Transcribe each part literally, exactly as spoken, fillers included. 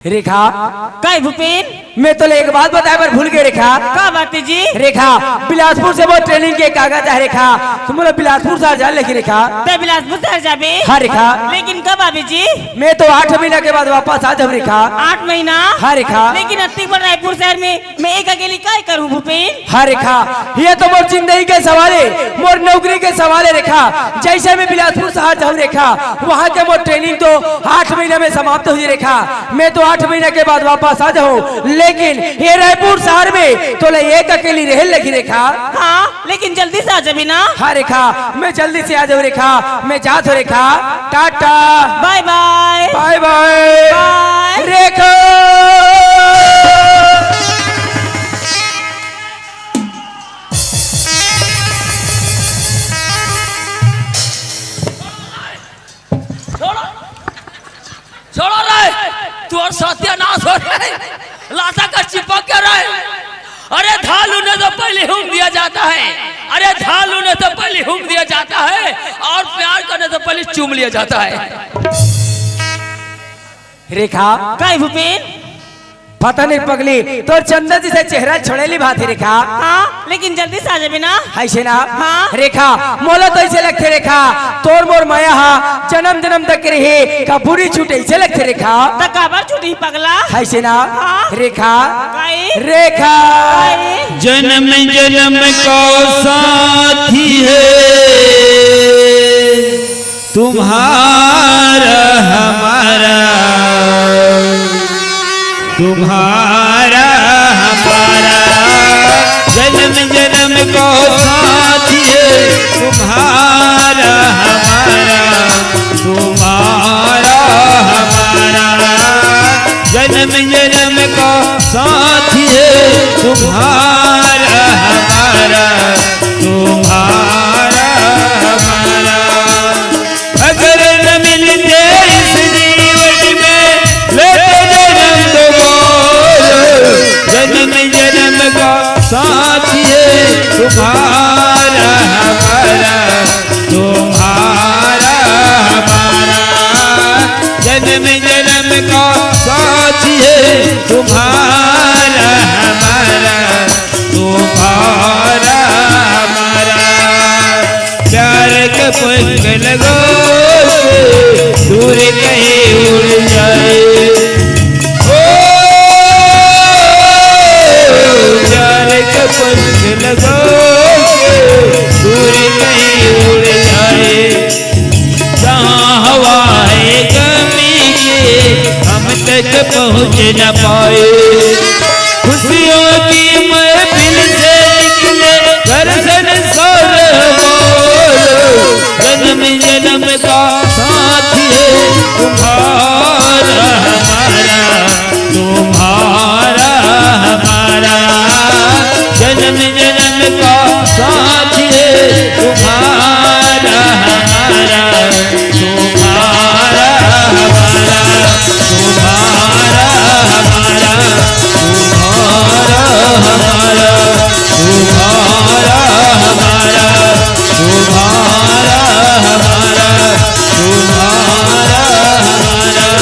रेखा, काय भूपेन? मैं तोला एक बात बताए बर भूल गे रेखा। का बात हे जी? रेखा, बिलासपुर से मोर ट्रेनिंग के कागज आए रेखा। त मोला बिलासपुर शहर जाए लगही रेखा। तैं बिलासपुर शहर जाबे? हाँ रेखा। लेकिन कब आबे जी? मैं तो आठ महीना के बाद वापस आ जाहूँ रेखा। आठ महीना? हाँ रेखा। लेकिन अतिक बड़ रायपुर शहर में मैं एक अकेली काय करहूँ भूपेन? हाँ रेखा, ये तो मोर जिंदगी के सवाल हे, मोर नौकरी के सवाल हे रेखा। जैसे मैं बिलासपुर शहर जाहूँ रेखा, वहाँ के मोर ट्रेनिंग तो आठ महीना में समाप्त हो जाही रेखा। मैं तो आठ महीना के बाद वापस आ जाहूँ, लेकिन ये रायपुर शहर में तोला एक अकेली रहे लगही रेखा। हाँ, लेकिन जल्दी से आ जाबे ना। हाँ रेखा, मैं जल्दी से आ जाहूँ रेखा, मैं जात हूँ रेखा। टाटा। बाय बाय। बाय बाय। बाय। रेखा। छोड़ो, छोड़ो रे, तोर सत्यानाश हो रे, लाशा का चिपक के रे। अरे धालू ने तो पहले हुक्म दिया जाता है, अरे धालू ने तो पहले हुक्म दिया जाता है, और प्यार करने से पहले चूम लिया जाता है। रेखा। काय भूपेन? पता नहीं पगली, तोर चंदन जैसे चेहरा छोड़े ली बात हे रेखा। हाँ, लेकिन जल्दी से आ जाबे ना। अइसे ना? हाँ। रेखा, मोला तो अइसे लगथे रेखा, तोर मोर मया हा जन्म जन्म तक के रही, कभू नहीं छूटे, अइसे लगथे रेखा। त काबर छूटही पगला? अइसे ना? हाँ। रेखा। काय? रेखा। काय? जन्म जन्म का साथी है तुम्हारा हमारा, तुम्हारा हमारा, जन्म जन्म का साथी है तुम्हारा हमारा, तुम्हारा हमारा, जन्म जन्म का साथी है तुम्हारा हमारा, तुम्हारा हमारा। अगर न मिलते इस जीवन में, लेते जन्म दोबारा, जन्म जन्म का साथी है तुम्हारा हमारा, तुम्हारा हमारा, जन्म जन्म का साथी है तुम्हारा हमारा, तुम्हारा हमारा। प्यार के पंख लगा के दूर कहीं उड़ जाए। ओ, प्यार के पंख लगा के दूर कहीं उड़ जाए। जहाँ हवाएं गमी के हम तक पहुँच न पाए। खुशियों की महफिल से निकले घर संसार वालों, जन्म जन्म का साथी है तुम्हारा हमारा, तुम्हारा हमारा, जन्म जन्म का साथी है तुम्हारा हमारा, तुम्हारा हमारा, तुम्हारा हमारा, तुम्हारा हमारा, तुम्हारा हमारा, तुम्हारा हमारा, तुम्हारा हमारा,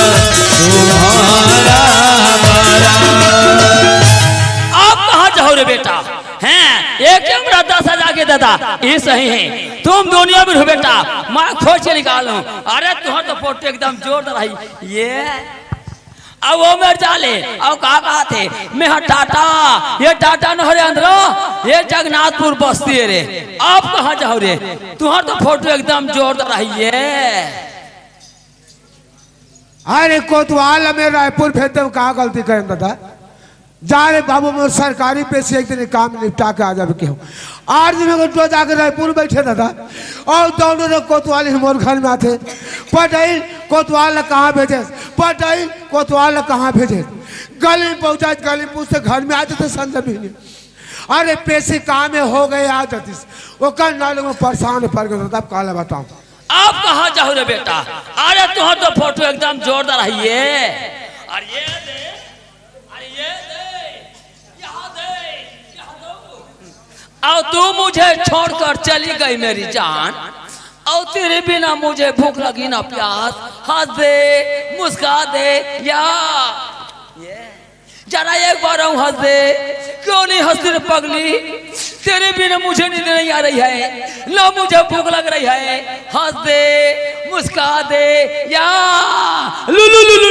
तुम्हारा हमारा। अब कहाँ जाहू रे बेटा? हैं, एक कैमरा दस हजार के दादा, ये सही है। तुम दुनिया में रहो बेटा, मैं खोज के निकालूं। अरे तुहर तो फोटो एकदम जोरदार है। ये अब वो मेर जा ले, अब का बात है? मैं हाँ टाटा, ये टाटा न हो रे अंदरो, ये जगन्नाथपुर बस्ती है रे। अब कहाँ जाहू रे? तुहर तो फोटो एकदम जोरदार है ये। अरे कोतवाल, मैं रायपुर भेज दे, का गलती करें दादा? जा रे बाबू, मैं सरकारी पेशी, एक दिन काम निपटा के आ जाबे के हूँ। आठ दिन हो गे तो जाके रायपुर बैठे दादा, और दोनों रे कोतवाल ही मोर घर में आथे। पटेल कोतवाल ला कहाँ भेजे, पटेल कोतवाल ला कहाँ भेजे। गली में पहुँचा, गली में पूछते, घर में आ जाते संजय भी नहीं। अरे पेशी काम में हो गए, आ जातीस। ओकर ना लोग परेशान पड़ गए, तब काला बताऊँ। अब कहाँ जाहू रे बेटा? अरे तुहर तो फोटो एकदम जोरदार है ये। अरे ये दे, अरे ये दे, यहाँ दे, यहाँ दो। और तू मुझे छोड़कर चली गई मेरी जान, और तेरे बिना मुझे भूख लगी ना प्यास। हंस दे, मुस्का दे, या जरा एक बार हंस दे। क्यों नहीं हंसती रे पगली? तेरे बिना मुझे नींद नहीं आ रही है, ना मुझे भूख लग रही है। हंस दे, मुस्का दे, या लुलु लुलु।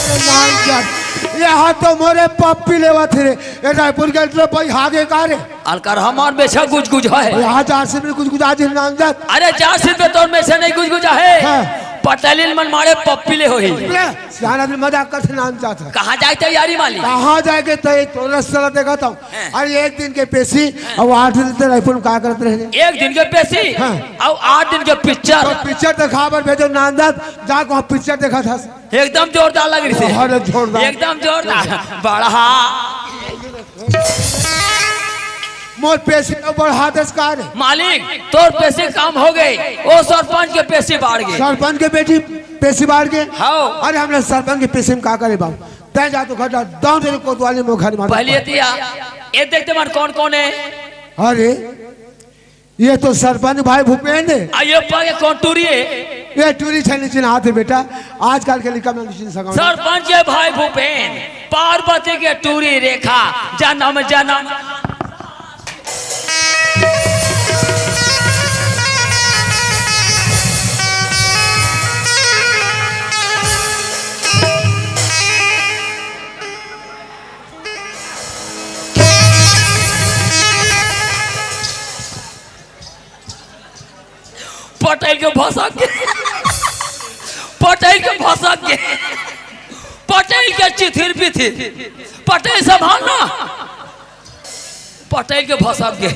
अरे नानचंद, यहाँ तो मोरे पप्पी लेवा थे रे। ये रायपुर के अंदर भाई हागे का रे? अलकर हमार मेछा गुजगुज है। यहाँ जारसिन में गुजगुजा जी नानचंद। अरे जारसिन में तोर मेछा नहीं गुजगुजा है। हाँ। पटेलिन मन मारे पप्पी ले होही। ले, सियान आदमी मजाक करथे नानचंद। कहाँ जाए तैयारी मालिक? कहाँ जाए के तय तोला सला देखा था। हाँ। अरे एक दिन के पेशी, हाँ। अब आठ दिन ते रायपुर में का करत रहे? एक दिन के पेशी, हाँ। अब आठ दिन के पिक्चर। तो पिक्चर देखा बर भेजो नानचंद, जा को पिक्चर देखा था। एकदम जोरदार लग रही थी। अरे जोरदार। एकदम जोरदार। बड़ा। मोर पेशी तो बढ़ा दस का रे। मालिक, तोर पेशी काम हो गए, ओ सरपंच के पेशी बाढ़ गए। सरपंच के बेटी पेशी बाढ़ गए? हाँ। अरे हमने सरपंच के पेशी में का करे बाबू? तय जा तो घर जा, दौड़ तेरे कोतवाली में घर मार। पहले ये दिया, ये देखते मन कौन कौन है? अरे ये तो सरपंच भाई भूपेंद्र है। आ ये पागे कौन टूरी है? ये टूरी छे नहीं चिन्हात है बेटा, आजकल के लिखा में नहीं चिन्ह सका। सरपंच के भाई भूपेंद्र, पार्वती के टूरी रेखा, जन्म जन्म। पटेल के भसक के, पटेल के भसक के, पटेल के चिथिर बिथिर, पटेल संभालना, पटेल के भसक के।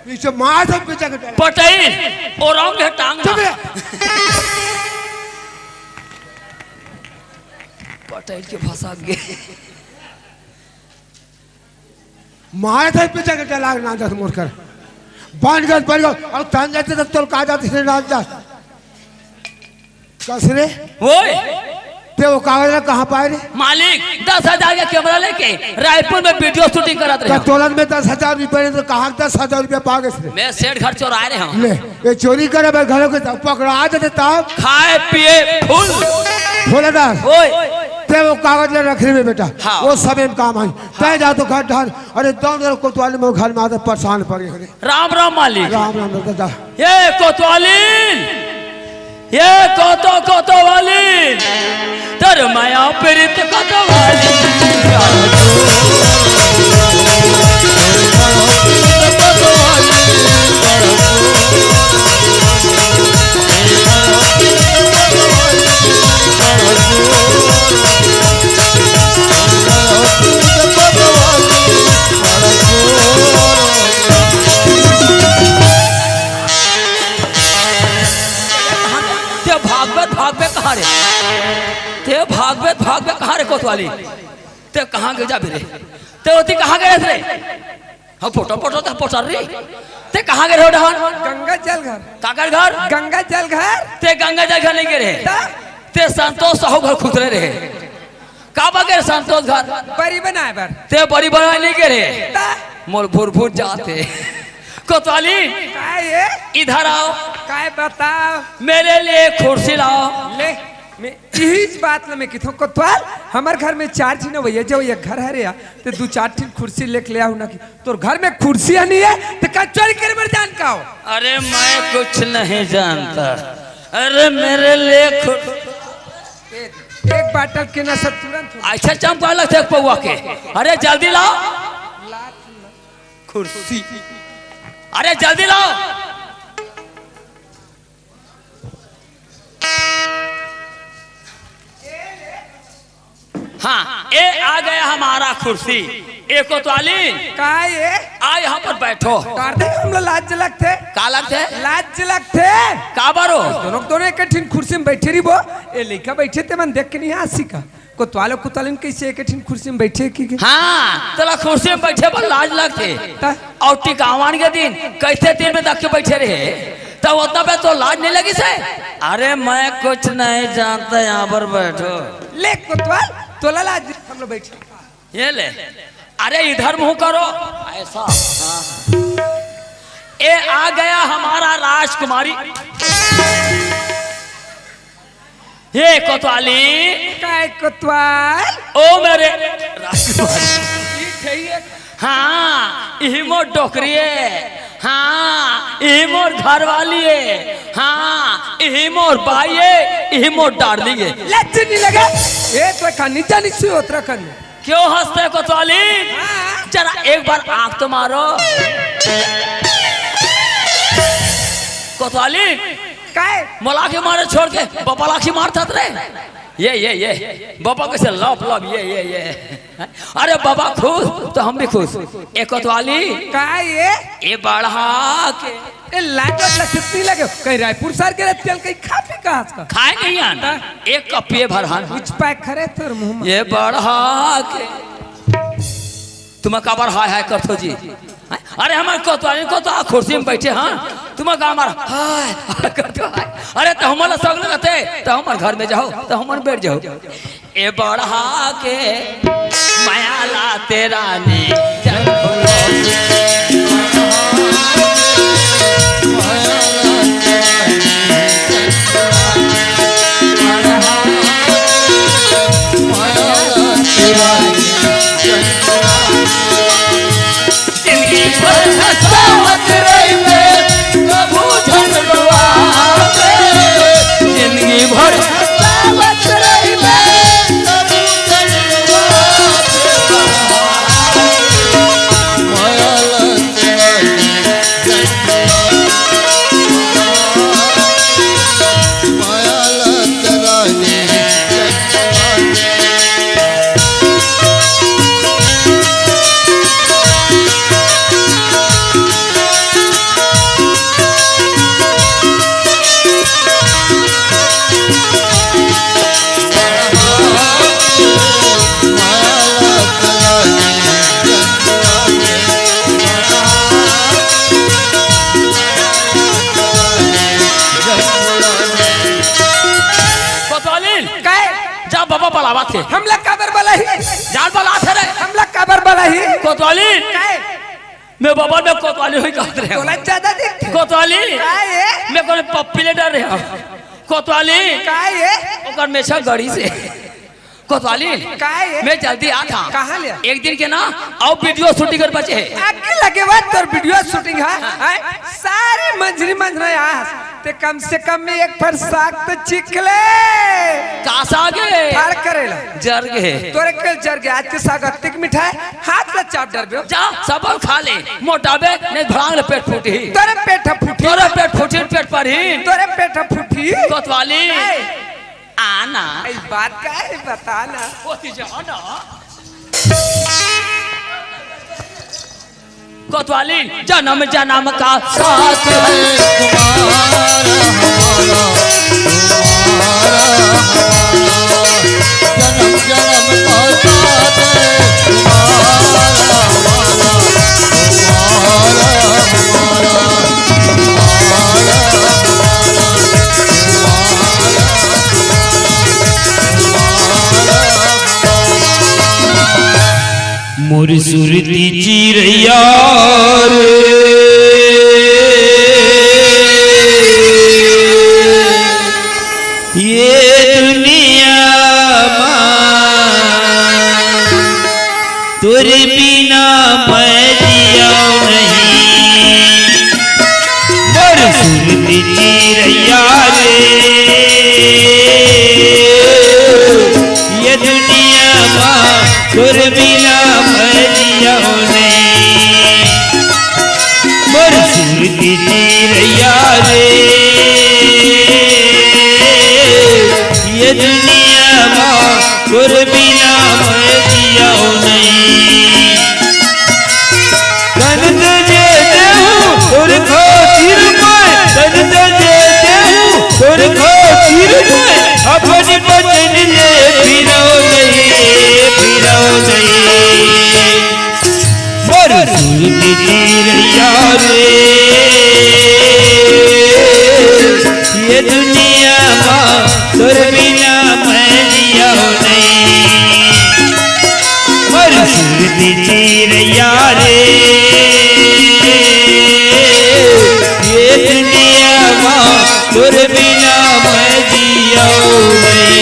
पीछे मार दे, पीछे के टांग। पटेल, ओ रंग है टांग चुप ना। रहे। पटेल के भसक के। मार दे, पीछे के टांग नानचंद मोर कर। बन गए, बन गए। और तन जाते तो तोल का जाते से नानचंद। कस रे? ओए! ते वो कागज ला कहाँ पाए रे? मालिक, दस हजार के कैमरा लेके रायपुर में वीडियो शूटिंग करत रहे। कतोलन में दस हजार रुपया नहीं तो कहाँ दस हजार रुपया पा गए रे? मैं सेठ घर चोराए रहे हूँ। ले, ये चोरी करे भाई घरों के तब पकड़ा देते तब। खाए पिए फुल। भोलेदास, ओए! ते वो कागज ले रख रहे बेटा। हाँ। वो समय में काम आई। तय जा तो घर ढाल। अरे दौड़ कोतवाली में घर में आते परेशान पड़ गए। राम राम मालिक। राम राम दादा। ये कोतवालीन, ये कोतो कोतवालीन, तर माया पीरित कोतवालीन। ते भागबे, भागबे कहाँ रे? ते भागबे, भागबे कहाँ रे कोतवाली? ते कहाँ गे जाबे रे? ते ओती कहाँ गे रे? हाँ, पोटर, पोटर, ते पोटर रे। ते कहाँ गे रे हो डहन? गंगा जल घर। काकर घर? गंगा जल घर। ते गंगा जल घर नहीं गे रे। ता? ते संतोष साहू घर खुसरे रहे। का बा गे रे संतोष घर? बरी बनाए बर। ते बरी बनाए नहीं गे रे। ता? मोर भुरभुर जाते। कोतवाली, काय ये? इधर आओ। काय बताओ? मेरे लिए कुर्सी लाओ। ले, मैं इही बात ल मैं किथों कोतवाल, हमर घर में चार झिन भैया जो ये घर हरे या, ते दू चार ठिन कुर्सी लेके ले आऊ ना कि तोर घर में कुर्सी नहीं है, ते का चोरी करे बर जान का हो? अरे मैं कुछ नहीं जानता। अरे मेरे लिए कुर- एक, एक बाटल के नशा तुरंत हो। अच्छा चंपा लगथे पौवा के। अरे जल्दी लाओ। कुर्सी। अरे जल्दी लाओ। हाँ, ये आ गया हमारा कुर्सी। ए कोतवाली, का ये? आ यहाँ पर बैठो। कर दे, हमला लाज लगथे। का लगथे? लाज लगथे। का बारो? दोनों, दोनों एक ठिन कुर्सी में बैठे रहिबो। ए लइका बैठे ते मन देख के नहीं आसी का? कोतवाल कोतवालिन कैसे एक ठिन कुर्सी में बैठे की के? हाँ, तोला कुर्सी में बैठे बर लाज लगथे। त? और टिकावन के दिन कैसे तीन में तक के बैठे रहे, तब उतना पे तो लाज नहीं लगी से? अरे मैं कुछ नहीं जानता, यहाँ पर बैठो। ले कोतवाल, तोला लाज, हम लोग बैठे। ये ले, अरे इधर मुंह करो, ऐसा। हाँ। ए आ गया हमारा राजकुमारी। हे कोतवाली। काय कोतवाल? ओ मेरे राजकुमार। ठीक है ये। हाँ, इही मोर डोकरी ए। हाँ, इही मोर घरवाली ए। हाँ, इही मोर बाई ए, इही मोर डार्लिंग ए। लज्ज नहीं लगे? ए तो का नीचा नीची उत्तराखंड में। क्यों हंसते कोतवाली? हाँ। जरा एक बार आंख तो मारो। कोतवाली। काय? मोला के मारे छोड़ के बपा ला के मारत रे। ये, ये, ये। बपा कैसे लप, लप, ये, ये, ये। अरे बपा खुश तो हम भी खुश। ए कोतवाली। काय ए? ए बढ़ा के। ए लाज वाला छुट्टी लगे। कहीं रायपुर सर के तेल कहीं खा पी का आज का? खाए नहीं आना। हाँ। एक कप पिए भर हान। कुछ पैक करे तोर मुंह में। ए बढ़ा के। तुम काबर हाय हाय करथो जी? हैं? अरे हमर कोतवाली को तो आ कुर्सी में बैठे हैं। तुम का हमर हाय हाय करथो हाय। अरे तो हमला सग लगते तो हमर घर में जाओ, तो हमर बैठ जाओ। ए बढ़ा के मया ला तेरा ने जंगलो। जिंदगी भर हंसावत रहिबे, कभू झगड़ुआबे। जिंदगी भर हंसावत रहिबे, कभू झगड़ुआबे। कोतवाली। काय? जा बपा बलावत हे। हमला काबर बलाही? जान बलावत हे रे। हमला काबर बलाही? कोतवाली। काय? मैं बपा मैं कोतवाली होई कहत रहे। तोला ज्यादा दिखथे। कोतवाली। काय ए? मैं कोनो पप्पी ले डर रहे हूँ। कोतवाली। काय ए? ओकर मेछा गड़ी से। कोतवाली। काय ए? मैं जल्दी आत हूँ। कहाँ ले? एक दिन के ना, अउ video shooting कर बचे हे। आगे लगे बात तोर video shooting हे, हैं? सारे मंझरी मंझरा यहाँ। ते कम से कम में एक फर साग तो चीख ले। का साग हे? ठाड़ करेला। जर गे। तोरे के जर गे, आज के साग अत्तिक मिठाय, हाथ ला चाप डरबे। जा, सबल खा ले, मोटाबे, नहीं भड़ांग ले पेट फूटही। तोरे पेट फूटही। तोरे पेट फूटही, पेट परही। तोरे पेट फूटही। कोतवाली। ए। आना। ए, बात का है, बता ना। कोतवाली, जन्म जन्म का साथ है तुम्हारा, हमारा, तुम्हारा, हमारा। जन्म जन्म का साथ है तुम्हारा, हमारा, तुम्हारा, हमारा। मोर सुरती चिरैया रे, ये दुनिया मा तोरे बिना मैं जियव नहीं। मोर सुरती चिरैया रे, ये दुनिया मा तोरे बिना मैं जियव नहीं। मोर सुरती चिरैया रे, ये दुनिया मा तोर बिना मैं जियव नहीं। तन तजे देहूं तोर खातिर मैं, तन तजे देहूं तोर खातिर मैं, अपन बचन ले फिरव नहीं, फिरव नहीं। मोर सुरती चिरैया रे, ये दुनिया मा तोर बिना मैं जियव नहीं। मोर सुरती चिरैया रे, ये दुनिया मा तोर बिना मैं जियव नहीं।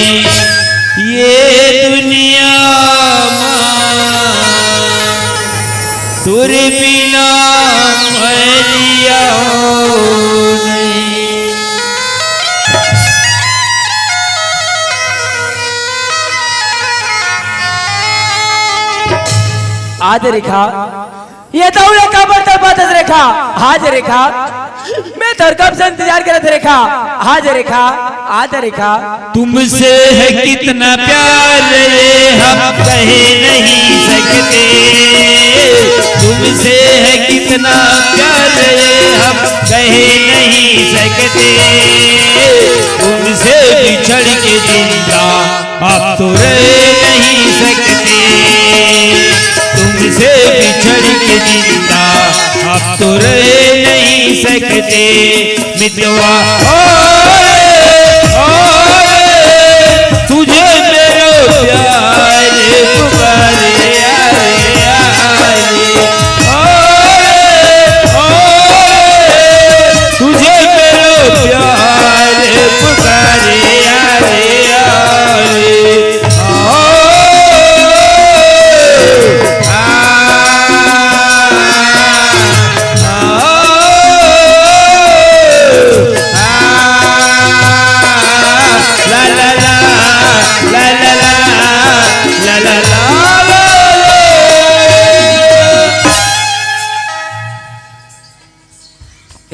आज रेखा, ये तहूँ ला काबर तड़पाथस रेखा? आज रेखा, मैं तोर कब से इंतजार करत रेखा। आज रेखा, आज रेखा। तुमसे है कितना प्यार ये हम कह नहीं सकते, तुमसे है कितना प्यार ये हम कह नहीं सकते, तुमसे बिछड़ के जिंदा अब तो रह नहीं सकते, तुमसे बिछड़ के जिंदा अब तो रह नहीं सकते। मितवा, ओए, ओए, तुझे मेरा प्यार पुकारे, आए, आए। ओए, ओए, तुझे मेरा प्यार पुकारे, आए, आए।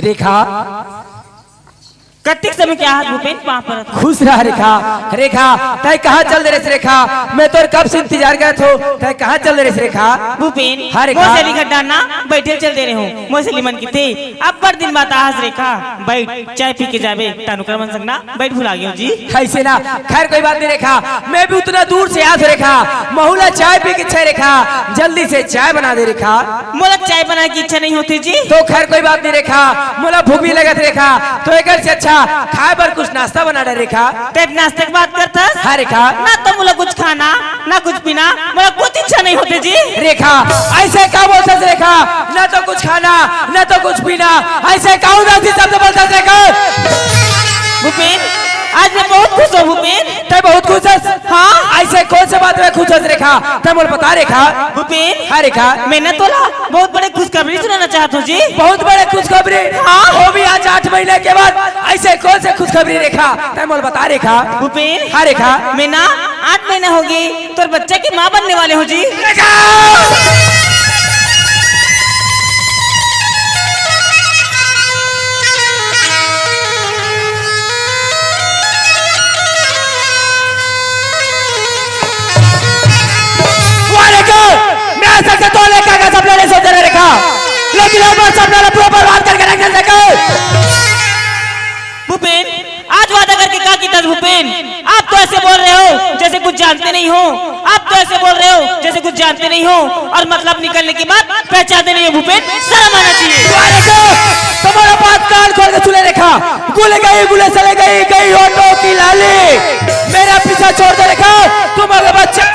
रेखा, कतिक समय के आहत भूपेन, पाँव परत हँव। खुश रह रेखा। रेखा, तैं कहाँ चल दे रेहेस रेखा? मैं तोर कब से इंतजार करत हँव, तैं कहाँ चल दे रेहेस रेखा? भूपेन, हाँ रेखा। मोर सहेली घर डाहर ना बइठे ल चल दे रेहेंव। मोर सहेली मन कहिथे, अब्बड़ दिन बाद आहस रेखा, बइठ, चाय पी के जाबे, त अनुकरण मन संग ना बइठ, भुला गेंव जी। अइसे ना, खैर कोई बात नहीं रेखा, मैं भी उतना दूर से आत हँव रेखा, महू ला चाय पी के इच्छा हे रेखा, जल्दी से चाय बना दे रेखा। मोला चाय बनाए के इच्छा नहीं होथे जी। तो खैर कोई बात नहीं रेखा, मोला भूख भी लगत रेखा, तो एकर से अच्छा खाए बर कुछ नाश्ता बना डार रेखा। तैं नाश्ता के बात करथस? हाँ रेखा। ना तो मोला कुछ खाना, ना कुछ पीना, मोला कुछ इच्छा नहीं होथे जी। रेखा, अइसे का बोलथस रेखा? ना तो कुछ खाना, ना तो कुछ पीना, अइसे का उदासी शब्द बोलथस रेखा? भूपेन, आज मैं बहुत खुश हँव भूपेन। तैं बहुत खुश हस? हाँ। अइसे कौन से बात में खुश हस रेखा? तैं मोला बता रेखा। भूपेन। हाँ रेखा। मैं ना तोला बहुत बड़े खुशखबरी सुनाना चाहत हँव जी। बहुत बड़े खुशखबरी? हाँ। वो भी आज आठ महीना के बाद। अइसे कौन से खुशखबरी रेखा? तैं मोला बता रेखा। भूपेन। हाँ रेखा। मैं ना आठ महीना होगे तोर बच्चा के माँ बनने वाले हँव जी। वाह रेखा, मैं आज तक से तोर लेखा का सपना नहीं सोचे रेखा, लेकिन एक बार सपना ला पूरा बर्बाद करके रख दे रेखा। भूपेन, आज वादा करके का किया था भूपेन? आप तो ऐसे बोल रहे हो जैसे कुछ जानते नहीं हो, आप तो ऐसे बोल रहे हो जैसे कुछ जानते नहीं हो, और मतलब निकलने के बाद पहचानते नहीं हो भूपेन, शर्म आना चाहिए। वाह रेखा, तुम्हारा बात कान खोल के सुने रेखा, गुल गई गुले सले गई, गई होठों की लाली, मेरा पीछा छोड़ दे रेखा, तुम अगर बच्चा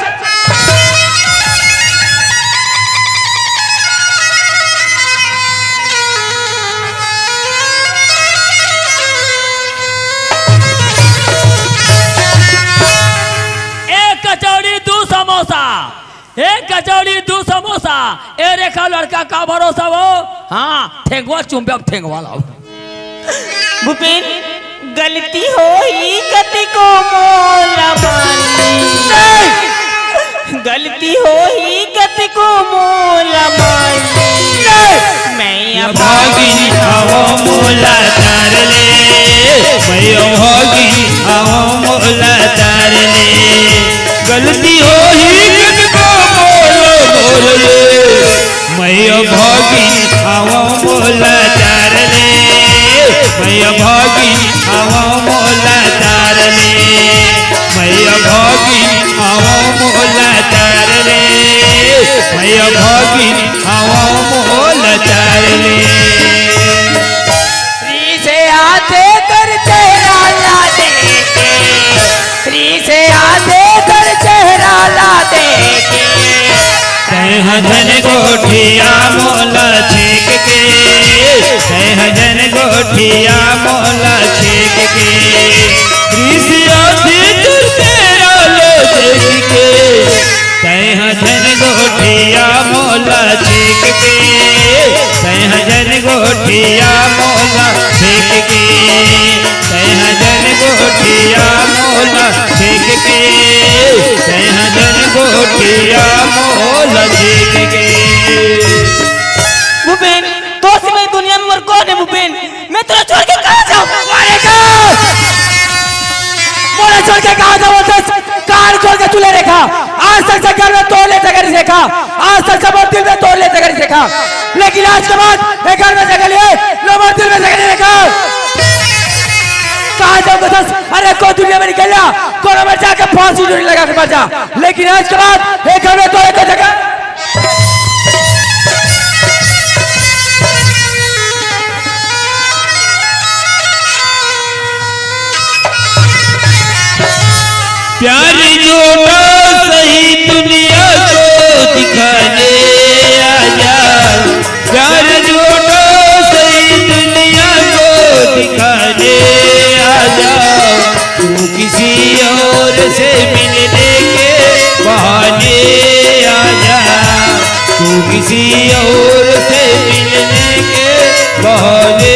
एक कचौड़ी, दू समोसा, एक कचौड़ी, दू समोसा। ए रेखा, लड़का का भरोसा वो? हाँ, ठेंगवा चुम्बे, अब ठेंगवा लाव। भूपेन, गलती होही कतिको मोला मानी। नहीं। गलती होही कतिको मोला मानी। नहीं। मैं अभागिन हवं मोला तार ले, मैं अभागिन हवं मोला तार ले। गलती होही कतिको मोला मार ले। मैं अभागिन हवं मोला तार ले, मैं अभागिन हवं मोला तार ले, मैं अभागिन हवं मोला तार ले, मैं अभागिन हवं मोला तार ले। प्रीत से आते कर चेहरा ला देखे, प्रीत से आते कर चेहरा ला देखे। तैं ह झन गोठिया मोला छेंक के, तैं ह झन गोठिया मोला छेंक के। प्रीत से आते कर चेहरा ला देखे। तैं ह झन गोठिया मोला छेंक के, तैं ह झन गोठिया मोला छेंक के, तैं ह झन गोठिया मोला छेंक के, तैं ह झन गोठिया मोला छेंक के। आर खोल के तुले रेखा, आज तक से घर में तोड़ ले जगह नहीं रेखा, आज तक से मोर दिल में तोड़ ले जगह नहीं रेखा, लेकिन आज के बाद ये घर में जगह लिए, न मोर दिल में जगह नहीं रेखा। कहाँ जाऊँ बस, अरे को दुनिया में निकल जा, कोनो में जाके फांसी डोरी लगा के मर जा, लेकिन आज के बाद ये घर में तोड़ ले जगह। प्यार झूठा सही दुनिया को दिखाने आजा। प्यार झूठा सही दुनिया को दिखाने आजा। तू किसी और से मिलने के बहाने आजा। तू किसी और से मिलने के बहाने